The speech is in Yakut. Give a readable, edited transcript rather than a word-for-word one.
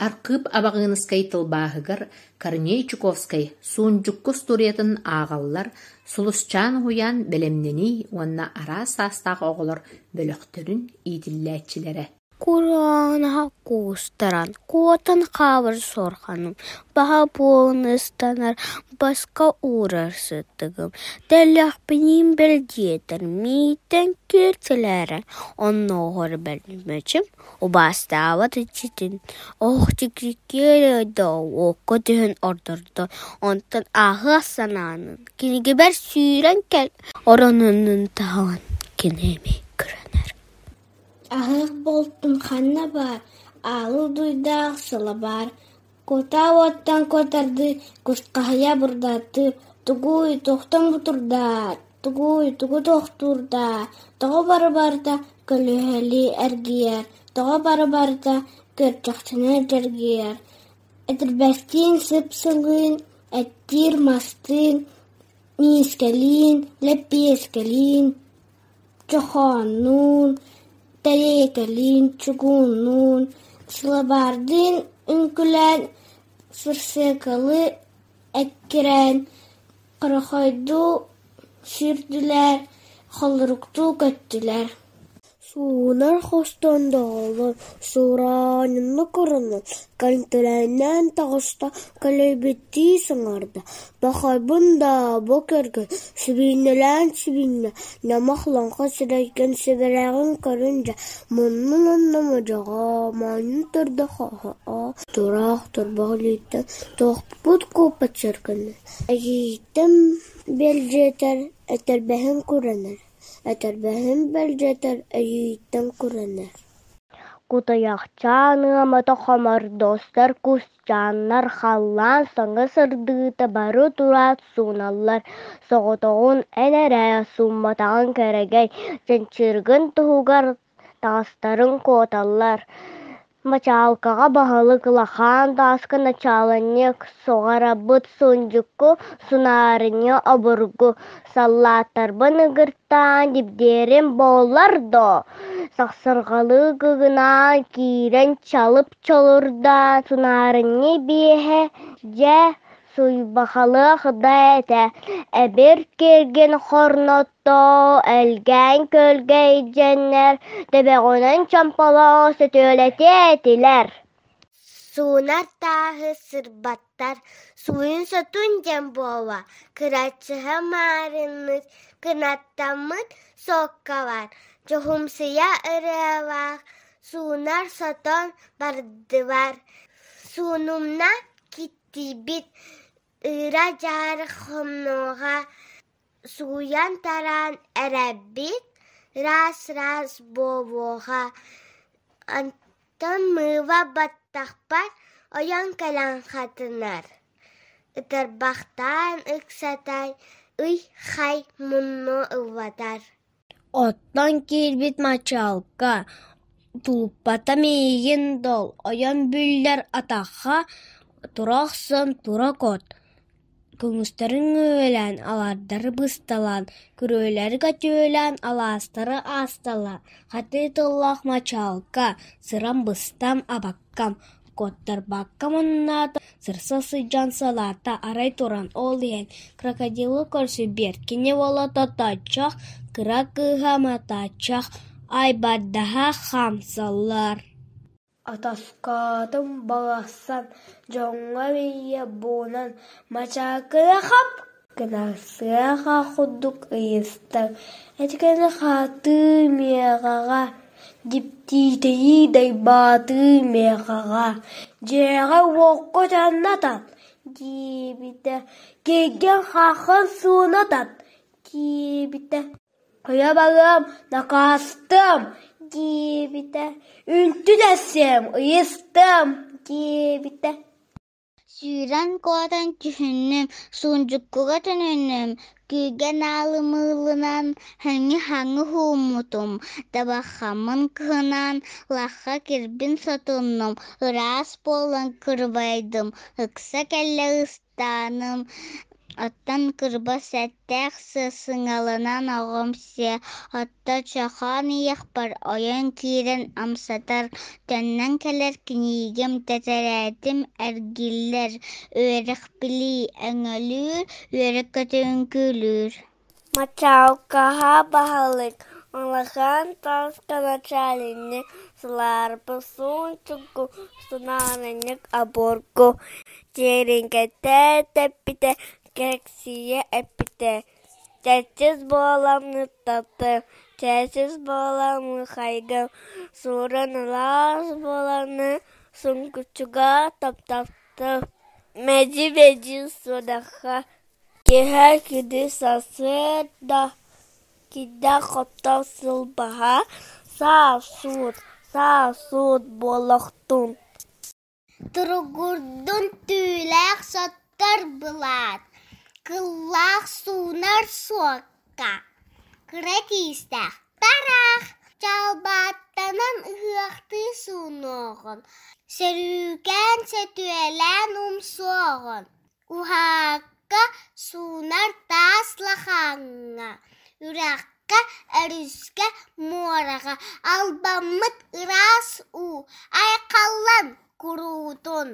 Архыып Абаҕыыныскай тылбааһыгар Корней Чуковскай «Сундьукка» остуоруйатын ааҕаллар «Сулусчаан» уһуйаан бэлэмнэнии уонна араас саастаах оҕолор бөлөхтөрүн иитиллээччилэрэ. Кураанах куустаран, куотан хаалар суорҕаным, баһа буолан ыстанар, баска уурар сыттыгым, тэллэхпиниин бэл диэтэр миигиттэн киэр тэлээрэн, оннооҕор бэлэмэчим убаастаабат иччитин оһох диэки да уокка түһэн ордордо, онтон ааһыах санаанан кинигэбэр сүүрэн кэл оронунан таһан кини эмиэ күрэнэр. Аһыах буолтум ханна баар, аалы дуйдаах сылабаар, кутаа уоттан куотардыы, кусхаһыйа бурдаттыы, тугуй, туохтан бутурдаа, тугуй, тугу туохтуурдаа, тоҕо бары барыта көлүөһэлии эргийэр, тоҕо бары барыта күөрчэхтэнэ дьэргийэр, этэрбэстиин сып-сылыын, эттиир мастыын, миискэлиин, лэппиэскэлиин, чохооннуун, тэриэлкэлиин, чугууннуун, сылабаардыын үҥкүүлээн, сырсыакалыы эккирээн, хорохойдуу сүүрдүлэр, холоруктуу көттүлэр Суунар хостон доҕоллон, сураанньыны көрөнөн, кэлтэлэйнээн таҕыста, кэлэйбиттии саҥарда: «Пахайбын даа, бу кэргэн, сибиинньэлээн сибиинньэ, ньамах лаҥхы сирэйгин сэбэрэҕин көрүн дьэ, муннун анна модьоҕо, моонньун төрдө хоһоо, тураах торбох илииттэн туохпут куоппат сэргэнэ, эдьиийиттэн бэл диэтэр этэрбэһин күрэнэр, этэрбэһин бэл диэтэр эдьиийиттэн күрэнэр» Кутуйахчаан ыамата хомордуостар, кусчааннар халлаан саҥа сырдыыта бары тураат сууналлар, соҕотоҕун эн эрэ суумматаҕыҥ кэрэгэй, чанчыгын туһугар таҕыстарыҥ куоталлар. Мачаалкаҕа баһылык, улахан тааска начаалынньык, суҕарабыт сундьукку, сунаарынньа обургу, саллааттарбын ыгыртаан дибдиэрим буоллар доо, сахсырҕалыы кыгынаан киирэн чалып чолурдаан сунаарынньа биэһэ, дьэ, суйбахалыах да этэ, эбир киргин хорноттоо, элгээн күөлгэ илдьэннэр, төбөҕүнэн чомполоо сөтүөлэтиэ этилэр. Суунар тааһы сырбаттар, суйун-сотун диэн буолла, кыраччыһа маарынныыр, кынаттаммыт суоккалар, дьоһумсуйа ырыалаах суунар сотон бардылар, суунумна киттийбит, ыыра-дьаары хомнуоҕа сууйан-тараан эрэбит, ыраас-ыраас буолуоҕа, онтон мыыла баттахпар ойон кэлэн хатанар, ытырбахтаан ыксатар, ый-хай мунну ыллатар. Оттон киирбит мачаалка тулуппата миигин дол, ойон бүллэр атахха тура охсон тура кот, көҥүстэрин үөлэн, алаардары бысталаан, күрүөлэри көтүөлээн, алаастары аасталаан, хатыы тыллаах мачаалка, сырам быстам абаккам, куоттарбакка муннаата, сырса сылдьан салаата, арай туран ол иһэн крокодилы көрсүбүт, кини уола Тотооччох, кыра кыыһа Матааччах айбардаһа хаамсаллар. Атаскаатым барахсан дьоҥҥо миийэ буунан мачаакыны хап гынар, сыарҕа курдук ыйыстар, этигэн хаатыы миэхэҕэ, дьиптиитэйии дайбаатыы миэхэҕэ, дьиэҕэ-уокка дьанна тарт диэбитэ, киргин-хаххын сууна тарт диэбитэ, хайа барыам, накаастыам диэбитэ, үнтү тэпсиэм, ыйыстыам диэбитэ. Сүүрэн куотан түһүннүм, сундьуккуга төнүннүм, күүгэн аалымыылынан хаҥы-хаҥы ууммутум, табаххаммын кыһынан лахха кирбин сотуннум, ыраас буолан кырбайдым, ыкса кэллэ ыстааным, Оттон кырбас эттээх сыҥаланан оҕом сиэ, оттон чохоон иэхпэр ойон киирэн амсатар, төннөн кэлэр кинигэм, тэтэрээтим эргиллэр, үөрэх-билии өҥөлүүр, үөрэ-көтө үҥкүүлүүр Мачаалкаһа баһылык, улахан таска начаалынньык, сылаарбыт суунчуку, судаарынньык обургу, Дьиэрэҥкэйгэ тэппитэ, кэксийэ эппитэ: Чэчис буоламмын таптыам, чэчис буоламмын хайгыам, суурун ылаас буоламмын суҥкуччуга таптатыам, мэлдьи-мэлдьи суунуохха, киэһэ күнүс сарсыарда киирдэх хотон сылбаһа, саа-суут, саа-суут буолуохтун Туругурдун түүлээх соттор былаат, кыллаах суунар суокка, кыра тиистээх тараах, чалбааттанан ыһыахтыы суунуоҕун, сөрүүкээн сөтүөлээн умсуоҕун, уһаакка суунар таас лахааҥҥа, үрэххэ, өрүскэ, муораҕа албаммыт ыраас уу айхаллан куруутун.